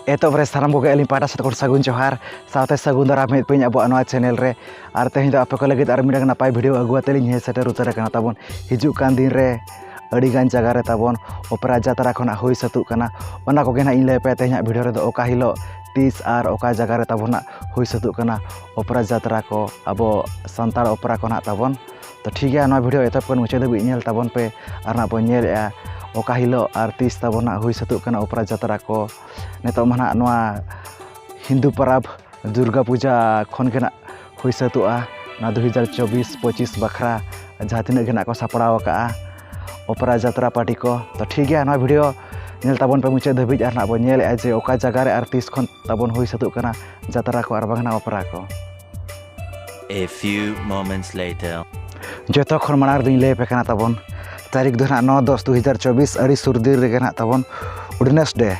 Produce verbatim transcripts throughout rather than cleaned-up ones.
ᱮᱛᱚᱦᱚᱵ ᱨᱮ ᱥᱟᱱᱟᱢ ᱠᱚᱜᱮ ᱟᱹᱞᱤᱧ ᱯᱟᱦᱴᱟ ᱥᱮᱫ ᱠᱷᱚᱱ ᱥᱟᱹᱜᱩᱱ ᱡᱚᱦᱟᱨ, ᱥᱟᱶᱛᱮ ᱥᱟᱹᱜᱩᱱ ᱫᱟᱨᱟᱢ ᱢᱮᱫ ᱯᱮᱧ ᱟᱵᱚᱣᱟᱜ ᱱᱚᱣᱟ ᱪᱮᱱᱮᱞ ᱨᱮ᱾ ᱟᱨ ᱛᱮᱦᱮᱧ ᱫᱚ ᱟᱯᱮ ᱠᱚ ᱞᱟᱹᱜᱤᱫ ᱟᱨ ᱢᱤᱫᱴᱟᱝ ᱱᱟᱯᱟᱭ ᱵᱷᱤᱰᱤᱭᱳ ᱟᱹᱜᱩ ᱠᱟᱛᱮ ᱞᱤᱧ ᱦᱮᱡ ᱥᱮᱴᱮᱨ ᱩᱛᱟᱹᱨ ᱟᱠᱟᱱᱟ ᱛᱟᱵᱚᱱ᱾ ᱦᱤᱡᱩᱜ ᱠᱟᱱ ᱫᱤᱱ ᱨᱮ ᱟᱹᱰᱤ ᱜᱟᱱ ᱡᱟᱭᱜᱟ ᱨᱮ ᱛᱟᱵᱚᱱ ᱚᱯᱮᱨᱟ ᱡᱟᱛᱨᱟ ᱠᱷᱚᱱᱟᱜ ᱦᱩᱭ ᱥᱟᱹᱛᱚᱜ ᱠᱟᱱᱟ, ᱚᱱᱟ ᱠᱚᱜᱮ ᱱᱟᱦᱟᱜ ᱤᱧ ᱞᱟᱹᱭ ᱟᱯᱮᱭᱟ ᱛᱮᱦᱮᱧᱟᱜ ᱵᱷᱤᱰᱤᱭᱳ ᱨᱮᱫᱚ, ᱚᱠᱟ ᱦᱤᱞᱳᱜ, ᱛᱤᱥ ᱟᱨ ᱚᱠᱟ ᱡᱟᱭᱜᱟ ᱨᱮ ᱛᱟᱵᱚᱱ ᱱᱟᱜ ᱦᱩᱭ ᱥᱟᱹᱛᱚᱜ ᱠᱟᱱᱟ ᱚᱯᱮᱨᱟ ᱡᱟᱛᱨᱟ ᱠᱚ, ᱟᱵᱚ ᱥᱟᱱᱛᱟᱲ ᱚᱯᱮᱨᱟ ᱠᱚ ᱱᱟᱦᱟᱜ ᱛᱟᱵᱚᱱ᱾ ᱛᱚ ᱴᱷᱤᱠ ᱜᱮᱭᱟ, ᱱᱚᱣᱟ ᱵᱷᱤᱰᱤᱭᱳ ᱮᱛᱚᱦᱚᱵ ᱠᱷᱚᱱ ᱢᱩᱪᱟᱹᱫ ᱫᱷᱟᱹᱵᱤᱡ ᱧᱮᱞ ᱛᱟᱵᱚᱱ ᱯᱮ, ᱟᱨ ᱱᱟᱦᱟᱜ ᱵᱚᱱ ᱧᱮᱞᱮᱜᱼᱟ ᱚᱠᱟ ᱦᱤᱞᱳᱜ ᱟᱨ ᱛᱤᱥ ᱛᱟᱵᱚᱱ ᱱᱟᱦᱟᱜ ᱦᱩᱭ ᱥᱟᱹᱛᱚᱜ ᱠᱟᱱᱟ ᱚᱯᱮᱨᱟ ᱡᱟᱛᱨᱟ ᱠᱚ᱾ ᱱᱤᱛᱚᱜ ᱢᱟ ᱱᱟᱦᱟᱜ ᱱᱚᱣᱟ ᱦᱤᱱᱫᱩ ᱯᱚᱨᱚᱵᱽ ᱫᱩᱨᱜᱟ ᱯᱩᱡᱟ ᱠᱷᱚᱱ ᱜᱮ ᱱᱟᱜ ᱦᱩᱭ ᱥᱟᱹᱛᱚᱜᱼᱟ ᱱᱚᱣᱟ ᱫᱩ ᱦᱟᱡᱟᱨ ᱪᱚᱵᱵᱤᱥ ᱯᱚᱸᱪᱤᱥ ᱵᱟᱠᱷᱨᱟ, ᱡᱟᱦᱟᱸ ᱛᱤᱱᱟᱹᱜ ᱜᱮ ᱱᱟᱜ ᱠᱚ ᱥᱟᱯᱲᱟᱣ ᱟᱠᱟᱜᱼᱟ ᱚᱯᱮᱨᱟ ᱡᱟᱛᱨᱟ ᱯᱟᱨᱴᱤ ᱠᱚ᱾ ᱛᱚ ᱴᱷᱤᱠ ᱜᱮᱭᱟ, ᱱᱚᱣᱟ ᱵᱷᱤᱰᱤᱭᱳ ᱧᱮᱞ ᱛᱟᱵᱚᱱ ᱯᱮ ᱢᱩᱪᱟᱹᱫ ᱫᱷᱟᱹᱵᱤᱡ, ᱟᱨ ᱱᱟᱜ ᱵᱚᱱ ᱧᱮᱞᱮᱜᱼᱟ ᱡᱮ ᱚᱠᱟ ᱡᱟᱭᱜᱟ ᱨᱮ ᱟᱨ ᱛᱤᱥ ᱠᱷᱚᱱ ᱛᱟᱵᱚᱱ ᱦᱩᱭ ᱥᱟᱹᱛᱚᱜ ᱠᱟᱱᱟ ᱡᱟᱛᱨᱟ ᱠᱚ ᱟᱨ ᱵᱟᱝ ᱱᱟᱜ ᱚᱯᱮᱨᱟ ᱠᱚ᱾ A few moments later. ᱡᱚᱛᱚ ᱠᱷᱚᱱ ᱢᱟᱲᱟᱝ ᱨᱮᱫᱚᱧ ᱞᱟᱹᱭ ᱟᱯᱮ ᱠᱟᱱᱟ ᱛᱟᱵᱚᱱ, ᱛᱟᱹᱨᱤᱠᱷ ᱫᱚ ᱱᱟᱜ ᱱᱚ ᱫᱚᱥ ᱫᱩ ᱦᱟᱡᱟᱨ ᱪᱚᱵᱵᱤᱥ, ᱟᱹᱰᱤ ᱥᱩᱨ ᱫᱤᱱ ᱨᱮᱜᱮ ᱱᱟᱜ ᱛᱟᱵᱚᱱ ᱩᱰᱤᱱᱮᱥ ᱰᱮ,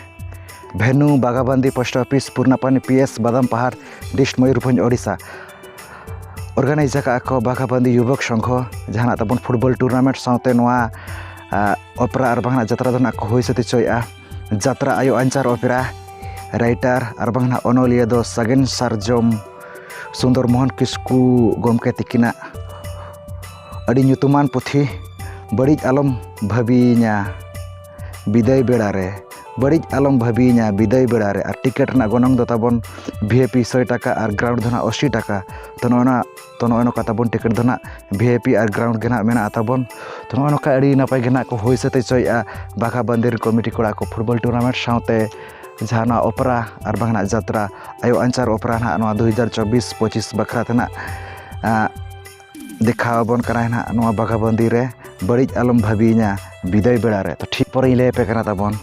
ᱵᱷᱮᱱᱩ ᱵᱟᱜᱟᱵᱟᱱᱫᱤ post office, Purnapani P S, ᱵᱟᱫᱟᱢ ᱯᱟᱦᱟᱲ, ᱰᱤᱥᱴ ᱢᱚᱭᱩᱨᱵᱷᱚᱸᱡᱽ, ᱳᱰᱤᱥᱟ᱾ ᱚᱨᱜᱟᱱᱟᱭᱤᱡᱽ ᱟᱠᱟᱫᱼᱟ ᱠᱚ ᱵᱟᱜᱟᱵᱟᱱᱫᱤ ᱭᱩᱵᱚᱠ ᱥᱚᱝᱜᱷᱚ, ᱡᱟᱦᱟᱸ ᱱᱟᱜ ᱛᱟᱵᱚᱱ ᱯᱷᱩᱴᱵᱚᱞ ᱴᱩᱨᱱᱟᱢᱮᱱᱴ ᱥᱟᱶᱛᱮ ᱱᱚᱣᱟ ᱟᱜ, ᱚᱯᱮᱨᱟ ᱟᱨ ᱵᱟᱝ ᱱᱟᱜ ᱡᱟᱛᱨᱟ ᱫᱚ ᱱᱟᱜ ᱠᱚ ᱦᱩᱭ ᱥᱟᱹᱛ ᱦᱚᱪᱚᱭᱮᱫᱼᱟ᱾ ᱡᱟᱛᱨᱟ ᱟᱭᱳ ᱟᱧᱪᱟᱨ ᱚᱯᱮᱨᱟ, ᱨᱟᱭᱴᱟᱨ ᱟᱨ ᱵᱟᱝ ᱱᱟᱜ ᱚᱱᱚᱞᱤᱭᱟᱹ ᱫᱚ ᱥᱟᱜᱮᱱ ᱥᱟᱨᱡᱚᱢ ᱥᱩᱱᱫᱚᱨ ᱢᱳᱦᱚᱱ ᱠᱤᱥᱠᱩ ᱜᱚᱢᱠᱮ ᱛᱤᱠᱤᱱᱟᱜ ᱟᱹᱰᱤ ᱧᱩᱛᱩᱢᱟᱱ ᱯᱩᱛᱷᱤ ᱵᱟᱹᱲᱤᱡ ᱟᱞᱚᱢ ᱵᱷᱟᱹᱵᱤᱭᱤᱧᱟ ᱵᱤᱫᱟᱹᱭ ᱵᱮᱲᱟ ᱨᱮ, ᱵᱟᱹᱲᱤᱡ ᱟᱞᱚᱢ ᱵᱷᱟᱹᱵᱤᱭᱤᱧᱟ ᱵᱤᱫᱟᱹᱭ ᱵᱮᱲᱟ ᱨᱮ᱾ ᱟᱨ ᱴᱤᱠᱤᱴ ᱨᱮᱱᱟᱜ ᱜᱚᱱᱚᱝ ᱫᱚ ᱛᱟᱵᱚᱱ ᱵᱷᱤ ᱟᱭ ᱯᱤ ᱥᱚᱭ ᱴᱟᱠᱟ ᱟᱨ ᱜᱨᱟᱣᱩᱱᱰ ᱫᱚ ᱱᱟᱜ ᱟᱥᱤ ᱴᱟᱠᱟ᱾ ᱛᱚ ᱱᱚᱜᱼᱚ ᱱᱟ, ᱛᱚ ᱱᱚᱜᱼᱚ ᱱᱚᱝᱠᱟ ᱛᱟᱵᱚᱱ ᱴᱤᱠᱤᱴ ᱫᱚ ᱱᱟᱜ ᱵᱷᱤ ᱟᱭ ᱯᱤ ᱟᱨ ᱜᱨᱟᱣᱩᱱᱰ ᱜᱮ ᱱᱟᱜ ᱢᱮᱱᱟᱜᱼᱟ ᱛᱟᱵᱚᱱ᱾ ᱛᱚ ᱱᱚᱜᱼᱚ ᱱᱚᱝᱠᱟ ᱟᱹᱰᱤ ᱱᱟᱯᱟᱭ ᱜᱮ ᱱᱟᱜ ᱠᱚ ᱦᱩᱭ ᱥᱟᱹᱛ ᱦᱚᱪᱚᱭᱮᱫᱼᱟ ᱵᱟᱜᱷᱟ ᱵᱟᱸᱫᱤᱨ ᱠᱚᱢᱤᱴᱤ ᱠᱚᱲᱟ ᱠᱚ ᱯᱷᱩᱴᱵᱚᱞ ᱴᱩᱨᱱᱟᱢᱮᱱᱴ ᱥᱟᱶᱛᱮ ᱡᱟᱦᱟᱸ ᱱᱚᱣᱟ ᱚᱯᱮᱨᱟ ᱟᱨ ᱵᱟᱝ ᱱᱟᱜ ᱡᱟᱛᱨᱟ, ᱟᱭᱳ ᱟᱧᱪᱟᱨ ᱚᱯᱮᱨᱟ ᱱᱟᱜ ᱱᱚᱣᱟ ᱫᱩ ᱦᱟᱡᱟᱨ ᱪᱚᱵᱵᱤᱥ ᱯᱚᱸᱪᱤᱥ ᱵᱟᱠᱷᱨᱟ ᱛᱮ ᱱᱟᱜ, ᱟᱸ, ᱫᱮᱠᱷᱟᱣ ᱟᱵᱚᱱ ᱠᱟᱱᱟᱭ ᱱᱟᱜ ᱱᱚᱣᱟ ᱵᱟᱜᱷᱟ ᱵᱟᱸᱫᱤ ᱨᱮ ᱵᱟᱹᱲᱤᱡ ᱟᱞᱚᱢ ᱵᱷᱟᱹᱵᱤᱭᱤᱧᱟ ᱵᱤᱫᱟᱹᱭ ᱵᱮᱲᱟ ᱨᱮ᱾ ᱛᱚ ᱴᱷᱤᱠ ᱯᱚᱨᱮᱧ ᱞᱟᱹᱭ ᱟᱯᱮ ᱠᱟᱱᱟ ᱛᱟᱵᱚᱱ,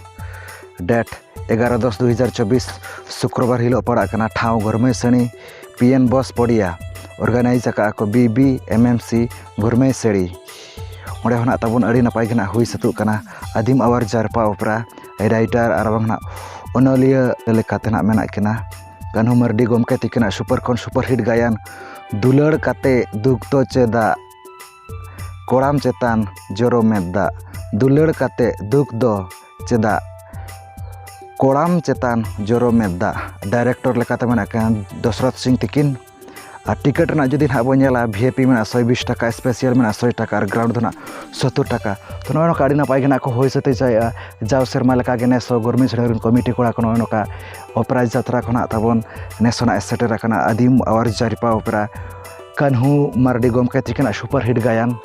ᱰᱮᱴ ᱮᱜᱟᱨᱚ ᱫᱚᱥ ᱫᱩ ᱦᱟᱡᱟᱨ ᱪᱚᱵᱵᱤᱥ, ᱥᱩᱠᱨᱚᱵᱟᱨ ᱦᱤᱞᱳᱜ ᱯᱟᱲᱟᱜ ᱠᱟᱱᱟ᱾ ᱴᱷᱟᱶ ᱜᱚᱨᱢᱮᱥᱟᱹᱲᱤ ᱯᱤ ᱮᱱ ᱵᱚᱥ ᱯᱚᱰᱤᱭᱟ, ᱚᱨᱜᱟᱱᱟᱭᱤᱡᱽ ᱟᱠᱟᱫᱼᱟ ᱠᱚ ᱵᱤ ᱵᱤ ᱮᱢ ᱮᱢ ᱥᱤ ᱜᱚᱨᱢᱮᱥᱟᱹᱲᱤ᱾ ᱚᱸᱰᱮ ᱦᱚᱸ ᱱᱟᱜ ᱛᱟᱵᱚᱱ ᱟᱹᱰᱤ ᱱᱟᱯᱟᱭ ᱜᱮ ᱱᱟᱜ ᱦᱩᱭ ᱥᱟᱹᱛᱚᱜ ᱠᱟᱱᱟ᱾ ᱟᱹᱫᱤᱢ ᱟᱣᱟᱨ ᱡᱟᱨᱯᱟ ᱚᱯᱮᱨᱟ, ᱨᱟᱭᱴᱟᱨ ᱟᱨ ᱵᱟᱝ ᱱᱟᱜ ᱚᱱᱚᱞᱤᱭᱟᱹ ᱞᱮᱠᱟᱛᱮ ᱱᱟᱜ ᱢᱮᱱᱟᱜ ᱠᱤᱱᱟ ᱠᱟᱹᱱᱦᱩ ᱢᱟᱨᱰᱤ ᱜᱚᱢᱠᱮ ᱛᱤᱠᱤᱱᱟᱜ ᱥᱩᱯᱟᱨ ᱠᱷᱚᱱ ᱥᱩᱯᱟᱨ ᱦᱤᱴ ᱜᱟᱭᱟᱱ ᱫᱩᱞᱟᱹᱲ ᱠᱟᱛᱮ ᱫᱩᱠ ᱫᱚ ᱪᱮᱫᱟᱜ, ᱠᱚᱲᱟᱢ ᱪᱮᱛᱟᱱ ᱡᱚᱨᱚ ᱢᱮᱫ ᱫᱟᱜ, ᱫᱩᱞᱟᱹᱲ ᱠᱟᱛᱮ ᱫᱩᱠ ᱫᱚ ᱪᱮᱫᱟᱜ, ᱠᱚᱲᱟᱢ ᱪᱮᱛᱟᱱ ᱡᱚᱨᱚ ᱢᱮᱫ ᱫᱟᱜ, ᱰᱟᱭᱨᱮᱠᱴᱚᱨ ᱞᱮᱠᱟᱛᱮ ᱢᱮᱱᱟᱜ ᱠᱤᱱᱟ ᱫᱚᱥᱨᱚᱛᱷ ᱥᱤᱝ ᱛᱤᱠᱤᱱ᱾ ᱟᱨ ᱴᱤᱠᱤᱴ ᱨᱮᱱᱟᱜ ᱡᱩᱫᱤ ᱱᱟᱦᱟᱜ ᱵᱚᱱ ᱧᱮᱞᱟ, ᱵᱷᱤ ᱟᱭ ᱯᱤ ᱢᱮᱱᱟᱜᱼᱟ ᱥᱚᱭ ᱵᱤᱥ ᱴᱟᱠᱟ, ᱥᱯᱮᱥᱤᱭᱟᱞ ᱢᱮᱱᱟᱜᱼᱟ ᱥᱚᱭ ᱴᱟᱠᱟ ᱟᱨ ᱜᱨᱟᱣᱩᱱᱰ ᱫᱚ ᱱᱟᱦᱟᱜ ᱥᱚᱛᱛᱚᱨ ᱴᱟᱠᱟ᱾ ᱛᱚ, ᱱᱚᱜᱼᱚᱭ ᱱᱚᱝᱠᱟ ᱟᱹᱰᱤ ᱱᱟᱯᱟᱭ ᱜᱮ ᱱᱟᱦᱟᱜ ᱠᱚ ᱦᱩᱭ ᱥᱟᱹᱛ ᱪᱟᱭᱮᱜᱼᱟ᱾ ᱡᱟᱣ ᱥᱮᱨᱢᱟ ᱞᱮᱠᱟ ᱜᱮ ᱱᱮᱥ ᱦᱚᱸ ᱜᱚᱨᱢᱤ ᱥᱮᱬᱟ ᱨᱮᱱ ᱠᱚᱢᱤᱴᱤ ᱠᱚᱲᱟ ᱠᱚ ᱱᱚᱜᱼᱚᱭ ᱱᱚᱝᱠᱟ ᱚᱯᱮᱨᱟ ᱡᱟᱛᱨᱟ ᱠᱷᱚᱱᱟᱜ ᱛᱟᱵᱚᱱ ᱱᱮᱥ ᱦᱚᱸ ᱱᱟᱦᱟᱜ ᱮ ᱥᱮᱴᱮᱨ ᱟᱠᱟᱱᱟ ᱟᱹᱫᱤᱢ ᱟᱣᱟᱨ ᱡᱟᱨᱤᱯᱟ ᱚᱯᱮᱨᱟ᱾ ᱠᱟᱹᱱᱦᱩ ᱢᱟᱨᱰᱤ ᱜᱚᱢᱠᱮ ᱛᱤᱠᱤᱱᱟᱜ ᱥᱩᱯᱟᱨ ᱦᱤᱴ ᱜᱟᱭᱟᱱ,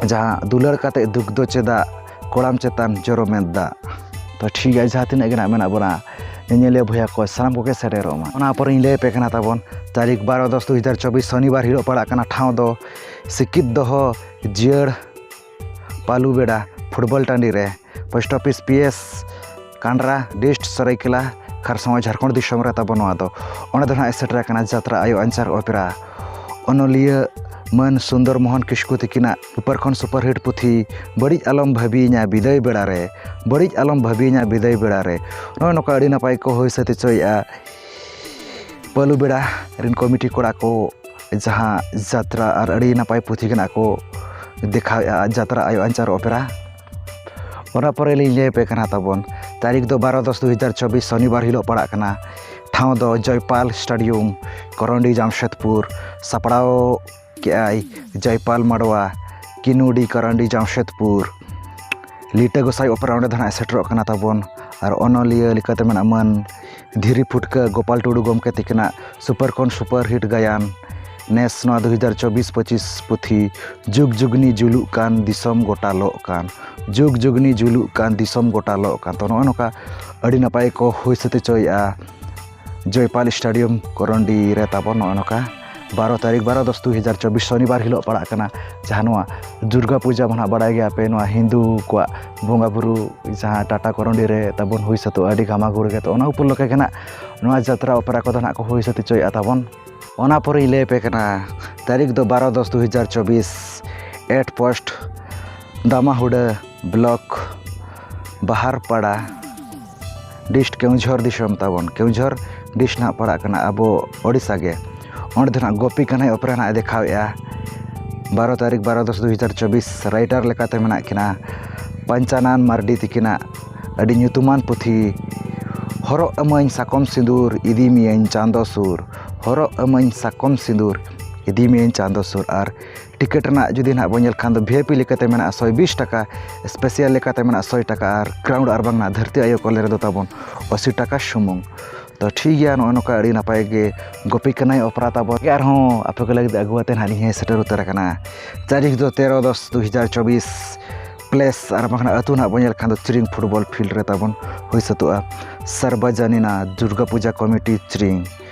ᱡᱟᱦᱟᱸ ᱫᱩᱞᱟᱹᱲ ᱠᱟᱛᱮ ᱫᱩᱠ ᱫᱚ ᱪᱮᱫᱟᱜ, ᱠᱚᱲᱟᱢ ᱪᱮᱛᱟᱱ ᱡᱚᱨᱚ ᱢᱮᱫ ᱫᱟᱜ᱾ ᱛᱚ, ᱴᱷᱤᱠ ᱜᱮᱭᱟ, ᱡᱟᱦᱟᱸ ᱛᱤᱱᱟᱹᱜ ᱜᱮ ᱱᱟᱜ ᱢᱮᱱᱟᱜ ᱵᱚᱱᱟ ᱧᱮᱧᱮᱞᱤᱭᱟᱹ ᱵᱚᱭᱦᱟ ᱠᱚ, ᱥᱟᱱᱟᱢ ᱠᱚᱜᱮ ᱥᱮᱴᱮᱨᱚᱜ ᱢᱟ᱾ ᱚᱱᱟ ᱯᱚᱨᱮᱧ ᱞᱟᱹᱭ ᱟᱯᱮ ᱠᱟᱱᱟ ᱛᱟᱵᱚᱱ, ᱛᱟᱹᱨᱤᱠᱷ ᱵᱟᱨᱚ ᱫᱚᱥ ᱫᱩ ᱦᱟᱡᱟᱨ ᱪᱚᱵᱵᱤᱥ, ᱥᱚᱱᱤᱵᱟᱨ ᱦᱤᱞᱳᱜ ᱯᱟᱲᱟᱜ ᱠᱟᱱᱟ᱾ ᱴᱷᱟᱶ ᱫᱚ ᱥᱤᱠᱤᱛ ᱫᱚᱦᱚ ᱡᱤᱭᱟᱹᱲ ᱯᱟᱞᱩᱵᱮᱲᱟ ᱯᱷᱩᱴᱵᱚᱞ ᱴᱟᱺᱰᱤ ᱨᱮ, post office P S Kandra, dist Seraikela Kharsawan, Jharkhand ᱫᱤᱥᱚᱢ ᱨᱮ ᱛᱟᱵᱚᱱ ᱱᱚᱣᱟ ᱫᱚ᱾ ᱚᱸᱰᱮ ᱫᱚ ᱱᱟᱦᱟᱜ ᱮ ᱥᱮᱴᱮᱨ ᱟᱠᱟᱱᱟ ᱡᱟᱛᱨᱟ ᱟᱭᱳ ᱟᱧᱪᱟᱨ ᱚᱯᱮᱨᱟ᱾ ᱚᱱᱚᱞᱤᱭᱟᱹ ᱢᱟᱹᱱ ᱥᱩᱱᱫᱚᱨ ᱢᱳᱦᱚᱱ ᱠᱤᱥᱠᱩ ᱛᱤᱠᱤᱱᱟᱜ ᱥᱩᱯᱟᱨ ᱠᱷᱚᱱ ᱥᱩᱯᱟᱨ ᱦᱤᱴ ᱯᱩᱛᱷᱤ ᱵᱟᱹᱲᱤᱡ ᱟᱞᱚᱢ ᱵᱷᱟᱹᱵᱤᱭᱤᱧᱟ ᱵᱤᱫᱟᱹᱭ ᱵᱮᱲᱟ ᱨᱮ, ᱵᱟᱹᱲᱤᱡ ᱟᱞᱚᱢ ᱵᱷᱟᱹᱵᱤᱭᱤᱧᱟ ᱵᱤᱫᱟᱹᱭ ᱵᱮᱲᱟ ᱨᱮ᱾ ᱱᱚᱜᱼᱚᱭ ᱱᱚᱝᱠᱟ ᱟᱹᱰᱤ ᱱᱟᱯᱟᱭ ᱠᱚ ᱦᱩᱭ ᱥᱟᱹᱛ ᱦᱚᱪᱚᱭᱮᱫᱼᱟ ᱯᱟᱹᱞᱩ ᱵᱮᱲᱟ ᱨᱮᱱ ᱠᱚᱢᱤᱴᱤ ᱠᱚᱲᱟ ᱠᱚ, ᱡᱟᱦᱟᱸ ᱡᱟᱛᱨᱟ ᱟᱨ ᱟᱹᱰᱤ ᱱᱟᱯᱟᱭ ᱯᱩᱛᱷᱤ ᱜᱮ ᱱᱟᱜ ᱠᱚ ᱫᱮᱠᱷᱟᱣᱮᱫᱼᱟ, ᱡᱟᱛᱨᱟ ᱟᱭᱳ ᱟᱧᱪᱟᱨ ᱚᱯᱮᱨᱟ᱾ ᱚᱱᱟ ᱯᱚᱨᱮ ᱞᱤᱧ ᱞᱟᱹᱭ ᱟᱯᱮ ᱠᱟᱱᱟ ᱛᱟᱵᱚᱱ, ᱛᱟᱹᱨᱤᱠᱷ ᱫᱚ ᱵᱟᱨᱚ ᱫᱚᱥ ᱫᱩ ᱦᱟᱡᱟᱨ ᱪᱚᱵᱵᱤᱥ, ᱥᱚᱱᱤᱵᱟᱨ ᱦᱤᱞᱳᱜ ᱯᱟᱲᱟᱜ ᱠᱟᱱᱟ᱾ ᱴᱷᱟᱶ ᱫᱚ ᱡᱚᱭᱯᱟᱞ ᱥᱴᱮᱰᱤᱭᱟᱢ, ᱠᱚᱨᱚᱱᱰᱤ, ᱡᱟᱢᱥᱮᱫᱽᱯᱩᱨ᱾ ᱥᱟᱯᱲᱟᱣ ᱠᱮᱜᱼᱟᱭ ᱡᱚᱭᱯᱟᱞ ᱢᱟᱰᱣᱟ, ᱠᱤᱱᱩᱰᱤ, ᱠᱚᱨᱚᱱᱰᱤ, ᱡᱟᱢᱥᱮᱫᱽᱯᱩᱨ᱾ ᱞᱤᱴᱟᱹ ᱜᱚᱸᱥᱟᱭ ᱚᱯᱮᱨᱟ ᱚᱸᱰᱮ ᱫᱚ ᱱᱟᱜ ᱥᱮᱴᱮᱨᱚᱜ ᱠᱟᱱᱟ ᱛᱟᱵᱚᱱ᱾ ᱟᱨ ᱚᱱᱚᱞᱤᱭᱟᱹ ᱞᱮᱠᱟᱛᱮ ᱢᱮᱱᱟᱜ ᱢᱟᱹᱱ ᱫᱷᱤᱨᱤ ᱯᱷᱩᱴᱠᱟᱹ ᱜᱳᱯᱟᱞ ᱴᱩᱰᱩ ᱜᱚᱢᱠᱮ ᱛᱤᱠᱤᱱᱟᱜ ᱥᱩᱯᱟᱨ ᱠᱷᱚᱱ ᱥᱩᱯᱟᱨ ᱦᱤᱴ ᱜᱟᱭᱟᱱ, ᱱᱮᱥ ᱱᱚᱣᱟ ᱫᱩ ᱦᱟᱡᱟᱨ ᱪᱚᱵᱵᱤᱥ ᱯᱚᱸᱪᱤᱥ ᱯᱩᱛᱷᱤ, ᱡᱩᱜᱽ ᱡᱩᱜᱽᱱᱤ ᱡᱩᱞᱩᱜ ᱠᱟᱱ ᱫᱤᱥᱚᱢ ᱜᱚᱴᱟ ᱞᱚᱜ ᱠᱟᱱ, ᱡᱩᱜᱽ ᱡᱩᱜᱽᱱᱤ ᱡᱩᱞᱩᱜ ᱠᱟᱱ ᱫᱤᱥᱚᱢ ᱜᱚᱴᱟ ᱞᱚᱜ ᱠᱟᱱ᱾ ᱛᱚ, ᱱᱚᱜᱼᱚ ᱱᱚᱝᱠᱟ ᱟᱹᱰᱤ ᱱᱟᱯᱟᱭ ᱠᱚ ᱦᱩᱭ ᱥᱟᱹᱛ ᱦᱚᱪᱚᱭᱮᱫᱼᱟ ᱡᱚᱭᱯᱟᱞ ᱥᱴᱮᱰᱤᱭᱟᱢ ᱠᱚᱨᱚᱱᱰᱤ ᱨᱮ ᱛᱟᱵᱚᱱ᱾ ᱱᱚᱜᱼᱚ ᱱᱚᱝᱠᱟ ᱵᱟᱨᱚ ᱛᱟᱹᱨᱤᱠᱷ, ᱵᱟᱨᱚ ᱫᱚᱥ ᱫᱩ ᱦᱟᱡᱟᱨ ᱪᱚᱵᱵᱤᱥ, ᱥᱚᱱᱤᱵᱟᱨ ᱦᱤᱞᱳᱜ ᱯᱟᱲᱟᱜ ᱠᱟᱱᱟ᱾ ᱡᱟᱦᱟᱸ ᱱᱚᱣᱟ ᱫᱩᱨᱜᱟ ᱯᱩᱡᱟ ᱢᱟ ᱱᱟᱦᱟᱜ ᱵᱟᱲᱟᱭ ᱜᱮᱭᱟ ᱯᱮ, ᱱᱚᱣᱟ ᱦᱤᱱᱫᱩ ᱠᱚᱣᱟᱜ ᱵᱚᱸᱜᱟ ᱵᱩᱨᱩ ᱡᱟᱦᱟᱸ ᱴᱟᱴᱟ ᱠᱚᱨᱚᱱᱰᱤ ᱨᱮ ᱛᱟᱵᱚᱱ ᱦᱩᱭ ᱥᱟᱹᱛᱚᱜᱼᱟ ᱟᱹᱰᱤ ᱜᱷᱟᱢᱟ ᱜᱷᱩᱲ ᱜᱮ᱾ ᱛᱚ, ᱚᱱᱟ ᱩᱯᱚᱞᱚᱠᱠᱷᱮ ᱜᱮ ᱱᱟᱜ ᱱᱚᱣᱟ ᱡᱟᱛᱨᱟ ᱚᱯᱮᱨᱟ ᱠᱚᱫᱚ ᱱᱟᱜ ᱠᱚ ᱦᱩᱭ ᱥᱟᱹᱛ ᱦᱚᱪᱚᱭᱮᱫᱼᱟ ᱛᱟᱵᱚᱱ᱾ ᱚᱱᱟ ᱯᱚᱨᱮᱧ ᱞᱟᱹᱭ ᱟᱯᱮ ᱠᱟᱱᱟ, ᱛᱟᱹᱨᱤᱠᱷ ᱫᱚ ᱵᱟᱨᱚ ᱫᱚᱥ ᱫᱩ ᱦᱟᱡᱟᱨ ᱪᱚᱵᱵᱤᱥ, at post Damahuda block Baharpara dist Keonjhar ᱫᱤᱥᱚᱢ ᱛᱟᱵᱚᱱ᱾ ᱠᱮᱣᱡᱷᱚᱨ ᱰᱤᱥᱴ ᱱᱟᱦᱟᱜ ᱯᱟᱲᱟᱜ ᱠᱟᱱᱟ ᱟᱵᱚ ᱳᱰᱤᱥᱟ ᱜᱮ᱾ ᱚᱸᱰᱮ ᱫᱚ ᱱᱟᱦᱟᱜ ᱜᱳᱯᱤ ᱠᱟᱱᱦᱟᱭ ᱚᱯᱮᱨᱟ ᱱᱟᱦᱟᱜ ᱮ ᱫᱮᱠᱷᱟᱣᱮᱫᱼᱟ᱾ ᱵᱟᱨᱚ ᱛᱟᱹᱨᱤᱠᱷ ᱵᱟᱨᱚ ᱫᱚᱥ ᱫᱩ ᱦᱟᱡᱟᱨ ᱪᱚᱵᱵᱤᱥ, ᱨᱟᱭᱴᱟᱨ ᱞᱮᱠᱟᱛᱮ ᱢᱮᱱᱟᱜ ᱠᱤᱱᱟ ᱯᱟᱧᱪᱟᱱᱟᱱ ᱢᱟᱨᱰᱤ ᱛᱤᱠᱤᱱᱟᱜ ᱟᱹᱰᱤ ᱧᱩᱛᱩᱢᱟᱱ ᱯᱩᱛᱷᱤ ᱦᱚᱨᱚᱜ ᱟᱹᱢᱟᱹᱧ ᱥᱟᱠᱚᱢ ᱥᱤᱸᱫᱩᱨ ᱤᱫᱤ ᱢᱤᱭᱟᱹᱧ ᱪᱟᱸᱫᱚ ᱥᱩᱨ, ᱦᱚᱨᱚᱜ ᱟᱹᱢᱟᱹᱧ ᱥᱟᱠᱚᱢ ᱥᱤᱸᱫᱩᱨ ᱤᱫᱤ ᱢᱤᱭᱟᱹᱧ ᱪᱟᱸᱫᱚ ᱥᱩᱨ᱾ ᱟᱨ ᱴᱤᱠᱤᱴ ᱨᱮᱱᱟᱜ ᱡᱩᱫᱤ ᱱᱟᱦᱟᱜ ᱵᱚᱱ ᱧᱮᱞ ᱠᱷᱟᱱ ᱫᱚ ᱵᱷᱤ ᱟᱭ ᱯᱤ ᱞᱮᱠᱟᱛᱮ ᱢᱮᱱᱟᱜᱼᱟ ᱥᱚᱭ ᱵᱤᱥ ᱴᱟᱠᱟ, ᱥᱯᱮᱥᱤᱭᱟᱞ ᱞᱮᱠᱟᱛᱮ ᱢᱮᱱᱟᱜᱼᱟ ᱥᱚᱭ ᱴᱟᱠᱟ ᱟᱨ ᱜᱨᱟᱣᱩᱱᱰ ᱟᱨ ᱵᱟᱝ ᱱᱟᱜ ᱫᱷᱟᱹᱨᱛᱤ ᱟᱭᱳ ᱠᱚᱞᱮ ᱨᱮᱫᱚ ᱛᱟᱵᱚᱱ ᱟᱥᱤ ᱴᱟᱠᱟ ᱥᱩᱢᱩᱝ᱾ ᱛᱚ ᱴᱷᱤᱠ ᱜᱮᱭᱟ, ᱱᱚᱜᱼᱚᱭ ᱱᱚᱝᱠᱟ ᱟᱹᱰᱤ ᱱᱟᱯᱟᱭ ᱜᱮ ᱜᱳᱯᱤ ᱠᱟᱱᱟᱭ ᱚᱯᱮᱨᱟ ᱛᱟᱵᱚᱱ᱾ ᱟᱨᱦᱚᱸ ᱟᱯᱮ ᱠᱚ ᱞᱟᱹᱜᱤᱫ ᱟᱹᱜᱩ ᱟᱛᱮ ᱱᱟᱦᱟᱜ ᱞᱤᱧ ᱦᱮᱡ ᱥᱮᱴᱮᱨ ᱩᱛᱟᱹᱨ ᱟᱠᱟᱱᱟ᱾ ᱛᱟᱹᱨᱤᱠᱷ ᱫᱚ ᱛᱮᱨᱚ ᱫᱚᱥ ᱫᱩ ᱦᱟᱡᱟᱨ ᱪᱚᱵᱵᱤᱥ, ᱯᱞᱮᱥ ᱟᱨ ᱵᱟᱝᱠᱷᱟᱱ ᱟᱹᱛᱩ ᱱᱟᱦᱟᱜ ᱵᱚᱱ ᱧᱮᱞ ᱠᱷᱟᱱ ᱫᱚ ᱪᱤᱨᱤᱝ ᱯᱷᱩᱴᱵᱚᱞ ᱯᱷᱤᱞᱰ ᱨᱮ ᱛᱟᱵᱚᱱ ᱦᱩᱭ ᱥᱟᱹᱛᱚᱜᱼᱟ ᱥᱟᱨᱵᱟᱡᱟᱱᱤᱱᱟ ᱫᱩᱨᱜᱟ ᱯᱩᱡᱟ ᱠᱚᱢᱤᱴᱤ ᱪᱤᱨᱤᱝ,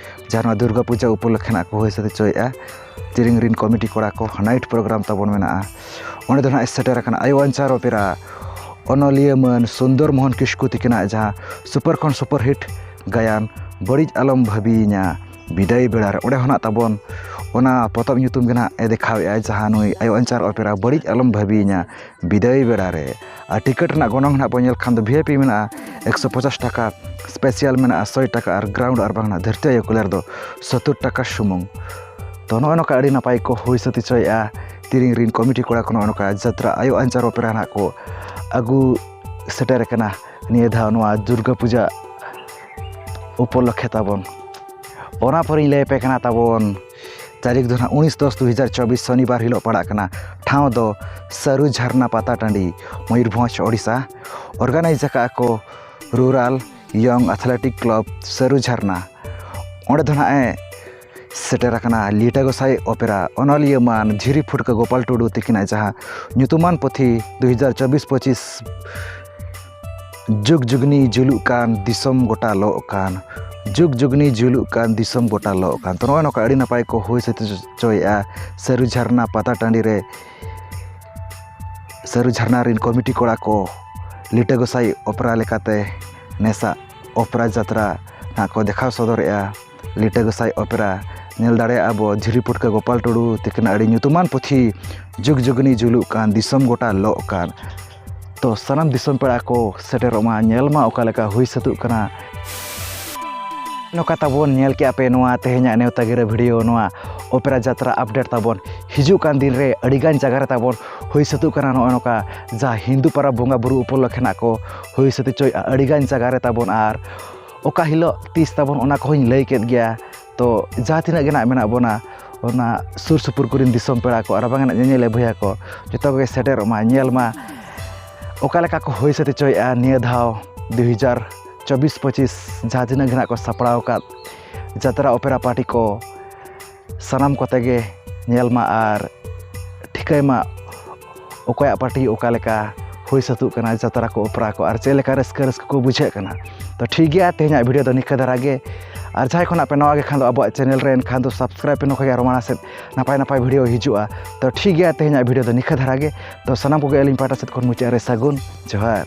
ᱡᱟᱦᱟᱸ ᱱᱚᱣᱟ ᱫᱩᱨᱜᱟ ᱯᱩᱡᱟ ᱩᱯᱚᱞᱚᱠᱠᱷᱮ ᱱᱟᱜ ᱠᱚ ᱦᱩᱭ ᱥᱟᱹᱛ ᱦᱚᱪᱚᱭᱮᱫᱼᱟ᱾ ᱪᱤᱨᱤᱝ ᱨᱤᱱ ᱠᱚᱢᱤᱴᱤ ᱠᱚᱲᱟ ᱠᱚ ᱱᱟᱭᱤᱴ ᱯᱨᱳᱜᱨᱟᱢ ᱛᱟᱵᱚᱱ ᱢᱮᱱᱟᱜᱼᱟ᱾ ᱚᱸᱰᱮ ᱫᱚ ᱱᱟᱦᱟᱜ ᱥᱮᱴᱮᱨ ᱟᱠᱟᱱᱟ ᱟᱭᱳ ᱟᱧᱪᱟᱨ ᱚᱯᱮᱨᱟ ᱚᱱᱚᱞᱤᱭᱟᱹ ᱢᱟᱹᱱ ᱥᱩᱱᱫᱚᱨ ᱢᱳᱦᱚᱱ ᱠᱤᱥᱠᱩ ᱛᱤᱠᱤᱱᱟᱜ ᱡᱟᱦᱟᱸ ᱥᱩᱯᱟᱨ ᱠᱷᱚᱱ ᱥᱩᱯᱟᱨ ᱦᱤᱴ ᱜᱟᱭᱟᱱ ᱵᱟᱹᱲᱤᱡ ᱟᱞᱚᱢ ᱵᱷᱟᱹᱵᱤᱭᱤᱧᱟ ᱵᱤᱫᱟᱹᱭ ᱵᱮᱲᱟ ᱨᱮ᱾ ᱚᱸᱰᱮ ᱦᱚᱸ ᱱᱟᱜ ᱛᱟᱵᱚᱱ ᱚᱱᱟ ᱯᱚᱛᱚᱵ ᱧᱩᱛᱩᱢ ᱜᱮ ᱱᱟᱜ ᱮ ᱫᱮᱠᱷᱟᱣᱮᱫᱼᱟ, ᱡᱟᱦᱟᱸ ᱱᱩᱭ ᱟᱭᱳ ᱟᱧᱪᱟᱨ ᱚᱯᱮᱨᱟ ᱵᱟᱹᱲᱤᱡ ᱟᱞᱚᱢ ᱵᱷᱟᱹᱵᱤᱭᱤᱧᱟ ᱵᱤᱫᱟᱹᱭ ᱵᱮᱲᱟ ᱨᱮ᱾ ᱟᱨ ᱴᱤᱠᱤᱴ ᱨᱮᱱᱟᱜ ᱜᱚᱱᱚᱝ ᱱᱟᱜ ᱵᱚᱱ ᱧᱮᱞ ᱠᱷᱟᱱ ᱫᱚ ᱵᱷᱤ ᱟᱭ ᱯᱤ ᱢᱮᱱᱟᱜᱼᱟ ᱮᱠᱥᱚ ᱯᱚᱪᱟᱥ ᱴᱟᱠᱟ, ᱥᱯᱮᱥᱤᱭᱟᱞ ᱢᱮᱱᱟᱜᱼᱟ ᱥᱚᱭ ᱴᱟᱠᱟ ᱟᱨ ᱜᱨᱟᱣᱩᱱᱰ ᱟᱨ ᱵᱟᱝ ᱱᱟᱜ ᱫᱷᱟᱹᱨᱛᱤ ᱟᱭᱳ ᱠᱚᱞᱮ ᱨᱮᱫᱚ ᱥᱚᱛᱛᱚᱨ ᱴᱟᱠᱟ ᱥᱩᱢᱩᱝ᱾ ᱛᱚ ᱱᱚᱜᱼᱚᱭ ᱱᱚᱝᱠᱟ ᱟᱹᱰᱤ ᱱᱟᱯᱟᱭ ᱠᱚ ᱦᱩᱭ ᱥᱟᱹᱛ ᱦᱚᱪᱚᱭᱮᱫᱼᱟ ᱛᱤᱨᱤᱝ ᱨᱤᱱ ᱠᱚᱢᱤᱴᱤ ᱠᱚᱲᱟ ᱠᱚ᱾ ᱱᱚᱜᱼᱚᱭ ᱱᱚᱝᱠᱟ ᱡᱟᱛᱨᱟ ᱟᱭᱳ ᱟᱧᱪᱟᱨ ᱚᱯᱮᱨᱟ ᱱᱟᱜ ᱠᱚ ᱟᱹᱜᱩ ᱥᱮᱴᱮᱨ ᱟᱠᱟᱱᱟ ᱱᱤᱭᱟᱹ ᱫᱷᱟᱣ ᱱᱚᱣᱟ ᱫᱩᱨᱜᱟ ᱯᱩᱡᱟ ᱩᱯᱚᱞᱚᱠᱠᱷᱮ ᱛᱟᱵᱚᱱ᱾ ᱚᱱᱟ ᱯᱚᱨᱮᱧ ᱞᱟᱹᱭ ᱟᱯᱮ ᱠᱟᱱᱟ ᱛᱟᱵᱚᱱ ᱛᱟᱹᱨᱤᱠᱷ ᱫᱚ ᱱᱟᱦᱟᱜ ᱩᱱᱤᱥ ᱫᱚᱥ ᱫᱩ ᱦᱟᱡᱟᱨ ᱪᱚᱵᱵᱤᱥ ᱥᱚᱱᱤᱵᱟᱨ ᱦᱤᱞᱳᱜ ᱯᱟᱲᱟᱜ ᱠᱟᱱᱟ᱾ ᱴᱷᱟᱶ ᱫᱚ ᱥᱟᱹᱨᱩ ᱡᱷᱟᱨᱱᱟ ᱯᱟᱛᱟ ᱴᱟᱺᱰᱤ, ᱢᱚᱭᱩᱨᱵᱷᱚᱸᱡᱽ, ᱳᱰᱤᱥᱟ᱾ ᱚᱨᱜᱟᱱᱟᱭᱤᱡᱽ ᱟᱠᱟᱫᱼᱟ ᱠᱚ ᱨᱩᱨᱟᱞ ᱭᱚᱝ ᱟᱛᱷᱞᱮᱴᱤᱠ ᱠᱞᱟᱵᱽ ᱥᱟᱹᱨᱩ ᱡᱷᱟᱨᱱᱟ᱾ ᱚᱸᱰᱮ ᱫᱚ ᱱᱟᱦᱟᱜ ᱮ ᱥᱮᱴᱮᱨ ᱟᱠᱟᱱᱟ ᱞᱤᱴᱟᱹ ᱜᱚᱸᱥᱟᱭ ᱚᱯᱮᱨᱟ ᱚᱱᱚᱞᱤᱭᱟᱹ ᱢᱟᱱ ᱡᱷᱤᱨᱤ ᱯᱷᱩᱴᱠᱟᱹ ᱜᱳᱯᱟᱞ ᱴᱩᱰᱩ ᱛᱤᱠᱤᱱᱟᱜ ᱡᱟᱦᱟᱸ ᱧᱩᱛᱩᱢᱟᱱ ᱯᱩᱛᱷᱤ ᱫᱩ ᱦᱟᱡᱟᱨ ᱪᱚᱵᱵᱤᱥ ᱯᱚᱸᱪᱤᱥ ᱡᱩᱜᱽ ᱡᱩᱜᱽᱱᱤ ᱡᱩᱞᱩᱜ ᱠᱟᱱ ᱫᱤᱥᱚᱢ ᱜᱚᱴᱟ ᱞᱚᱜ ᱠᱟᱱ, ᱡᱩᱜᱽ ᱡᱩᱜᱽᱱᱤ ᱡᱩᱞᱩᱜ ᱠᱟᱱ ᱫᱤᱥᱚᱢ ᱜᱚᱴᱟ ᱞᱚᱜ ᱠᱟᱱ᱾ ᱛᱚ ᱱᱚᱜᱼᱚᱭ ᱱᱚᱝᱠᱟ ᱟᱹᱰᱤ ᱱᱟᱯᱟᱭ ᱠᱚ ᱦᱩᱭ ᱥᱟᱹᱛ ᱦᱚᱪᱚᱭᱮᱫᱼᱟ ᱥᱟᱹᱨᱩ ᱡᱷᱟᱨᱱᱟ ᱯᱟᱛᱟ ᱴᱟᱺᱰᱤ ᱨᱮ᱾ ᱥᱟᱹᱨᱩ ᱡᱷᱟᱨᱱᱟ ᱨᱤᱱ ᱠᱚᱢᱤᱴᱤ ᱠᱚᱲᱟ ᱠᱚ ᱞᱤᱴᱟᱹ ᱜᱚᱸᱥᱟᱭ ᱚᱯᱮᱨᱟ ᱞᱮᱠᱟᱛᱮ ᱱᱮᱥᱟᱜ ᱚᱯᱮᱨᱟ ᱡᱟᱛᱨᱟ ᱱᱟᱜ ᱠᱚ ᱫᱮᱠᱷᱟᱣ ᱥᱚᱫᱚᱨᱮᱫᱼᱟ᱾ ᱞᱤᱴᱟᱹ ᱜᱚᱸᱥᱟᱭ ᱚᱯᱮᱨᱟ ᱧᱮᱞ ᱫᱟᱲᱮᱭᱟᱜᱼᱟ ᱵᱚ ᱡᱷᱤᱨᱤ ᱯᱩᱴᱠᱟᱹ ᱜᱳᱯᱟᱞ ᱴᱩᱰᱩ ᱛᱤᱠᱤᱱᱟᱜ ᱟᱹᱰᱤ ᱧᱩᱛᱩᱢᱟᱱ ᱯᱩᱛᱷᱤ ᱡᱩᱜᱽ ᱡᱩᱜᱽᱱᱤ ᱡᱩᱞᱩᱜ ᱠᱟᱱ ᱫᱤᱥᱚᱢ ᱜᱚᱴᱟ ᱞᱚᱜ ᱠᱟᱱ᱾ ᱛᱚ ᱥᱟᱱᱟᱢ ᱫᱤᱥᱚᱢ ᱯᱮᱲᱟ ᱠᱚ ᱥᱮᱴᱮᱨᱚᱜ ᱢᱟ, ᱧᱮᱞ ᱢᱟ ᱚᱠᱟ ᱞᱮᱠᱟ ᱦᱩᱭ ᱥᱟᱹᱛᱩᱜ ᱠᱟᱱᱟ᱾ ᱱᱚᱝᱠᱟ ᱛᱟᱵᱚᱱ ᱧᱮᱞ ᱠᱮᱜᱼᱟ ᱯᱮ ᱱᱚᱣᱟ ᱛᱮᱦᱮᱧᱟᱜ ᱱᱮᱣᱛᱟ ᱜᱤᱨᱟᱹ ᱵᱷᱤᱰᱤᱭᱳ, ᱱᱚᱣᱟ ᱚᱯᱮᱨᱟ ᱡᱟᱛᱨᱟ ᱟᱯᱰᱮᱴ ᱛᱟᱵᱚᱱ᱾ ᱦᱤᱡᱩᱜ ᱠᱟᱱ ᱫᱤᱱ ᱨᱮ ᱟᱹᱰᱤᱜᱟᱱ ᱡᱟᱭᱜᱟ ᱨᱮ ᱛᱟᱵᱚᱱ ᱦᱩᱭ ᱥᱟᱹᱛᱚᱜ ᱠᱟᱱᱟ ᱱᱚᱜᱼᱚᱭ ᱱᱚᱝᱠᱟ ᱡᱟᱦᱟᱸ ᱦᱤᱱᱫᱩ ᱯᱟᱨᱟᱵᱽ ᱵᱚᱸᱜᱟ ᱵᱩᱨᱩ ᱩᱯᱚᱞᱚᱠᱠᱷᱮ ᱱᱟᱜ ᱠᱚ ᱦᱩᱭ ᱥᱟᱹᱛ ᱦᱚᱪᱚᱭᱮᱫᱼᱟ ᱟᱹᱰᱤᱜᱟᱱ ᱡᱟᱭᱜᱟ ᱨᱮ ᱛᱟᱵᱚᱱ᱾ ᱟᱨ ᱚᱠᱟ ᱦᱤᱞᱳᱜ ᱛᱤᱥ ᱛᱟᱵᱚᱱ ᱚᱱᱟ ᱠᱚᱦᱚᱸᱧ ᱞᱟᱹᱭ ᱠᱮᱫ ᱜᱮᱭᱟ᱾ ᱛᱚ ᱡᱟᱦᱟᱸ ᱛᱤᱱᱟᱹᱜ ᱜᱮ ᱱᱟᱜ ᱢᱮᱱᱟᱜ ᱵᱚᱱᱟ ᱚᱱᱟ ᱥᱩᱨ ᱥᱩᱯᱩᱨ ᱠᱚᱨᱮᱱ ᱫᱤᱥᱚᱢ ᱯᱮᱲᱟ ᱠᱚ ᱟᱨ ᱵᱟᱝ ᱱᱟᱜ ᱧᱮᱧᱮᱞ ᱵᱚᱭᱦᱟ ᱠᱚ ᱡᱚᱛᱚ ᱜᱮ ᱥᱮᱴᱮᱨᱚᱜ ᱢᱟ, ᱧᱮᱞ ᱢᱟ ᱚᱠᱟ ᱞᱮᱠᱟ ᱠᱚ ᱦᱩᱭ ᱥᱟᱹᱛ ᱦᱚᱪᱚᱭᱮᱫᱼᱟ ᱱᱤᱭᱟᱹ ᱫᱷᱟᱣ ᱫᱩ ᱦᱟᱡᱟᱨ ᱪᱚᱵᱵᱤᱥ ᱯᱚᱸᱪᱤᱥ ᱡᱟᱦᱟᱸ ᱛᱤᱱᱟᱹᱜ ᱜᱮ ᱱᱟᱜ ᱠᱚ ᱥᱟᱯᱲᱟᱣ ᱟᱠᱟᱫ ᱡᱟᱛᱨᱟ ᱚᱯᱮᱨᱟ ᱯᱟᱨᱴᱤ ᱠᱚ ᱥᱟᱱᱟᱢ ᱠᱚᱛᱮ ᱜᱮ ᱧᱮᱞ ᱢᱟ ᱟᱨ ᱴᱷᱤᱠᱟᱹᱭ ᱢᱟ ᱚᱠᱚᱭᱟᱜ ᱯᱟᱨᱴᱤ ᱚᱠᱟ ᱞᱮᱠᱟ ᱦᱩᱭ ᱥᱟᱹᱛᱩᱜ ᱠᱟᱱᱟ, ᱡᱟᱛᱨᱟ ᱠᱚ ᱚᱯᱮᱨᱟ ᱠᱚ ᱟᱨ ᱪᱮᱫ ᱞᱮᱠᱟ ᱨᱟᱹᱥᱠᱟᱹ ᱨᱟᱹᱥᱠᱟᱹ ᱠᱚ ᱵᱩᱡᱷᱟᱹᱜ ᱠᱟᱱᱟ᱾ ᱛᱚ ᱴᱷᱤᱠ ᱜᱮᱭᱟ, ᱛᱮᱦᱮᱧᱟᱜ ᱵᱷᱤᱰᱤᱭᱳ ᱫᱚ ᱱᱤᱝᱠᱟᱹ ᱫᱷᱟᱨᱟ ᱜᱮ᱾ ᱟᱨ ᱡᱟᱦᱟᱸᱭ ᱠᱷᱚᱱᱟᱜ ᱯᱮ ᱱᱟᱣᱟ ᱜᱮ ᱠᱷᱟᱱ ᱫᱚ ᱟᱵᱚᱣᱟᱜ ᱪᱮᱱᱮᱞ ᱨᱮ ᱮᱱᱠᱷᱟᱱ ᱫᱚ ᱥᱟᱵᱥᱠᱨᱟᱭᱤᱵᱽ ᱯᱮ, ᱱᱚᱝᱠᱟ ᱜᱮ ᱟᱨᱚ ᱢᱟᱲᱟᱝ ᱥᱮᱫ ᱱᱟᱯᱟᱭ ᱱᱟᱯᱟᱭ ᱵᱷᱤᱰᱤᱭᱳ ᱦᱤᱡᱩᱜᱼᱟ᱾ ᱛᱚ ᱴᱷᱤᱠ ᱜᱮᱭᱟ, ᱛᱮᱦᱮᱧᱟᱜ ᱵᱷᱤᱰᱤᱭᱳ ᱫᱚ ᱱᱤᱝᱠᱟᱹ ᱫᱷᱟᱨᱟ ᱜᱮ᱾ ᱛᱚ ᱥᱟᱱᱟᱢ ᱠᱚᱜᱮ ᱟᱹᱞᱤᱧ ᱯᱟᱦᱴᱟ ᱥᱮᱫ ᱠᱷᱚᱱ ᱢᱩᱪᱟᱹᱫ ᱨᱮ ᱥᱟᱹᱜᱩᱱ ᱡᱚᱦᱟᱨ᱾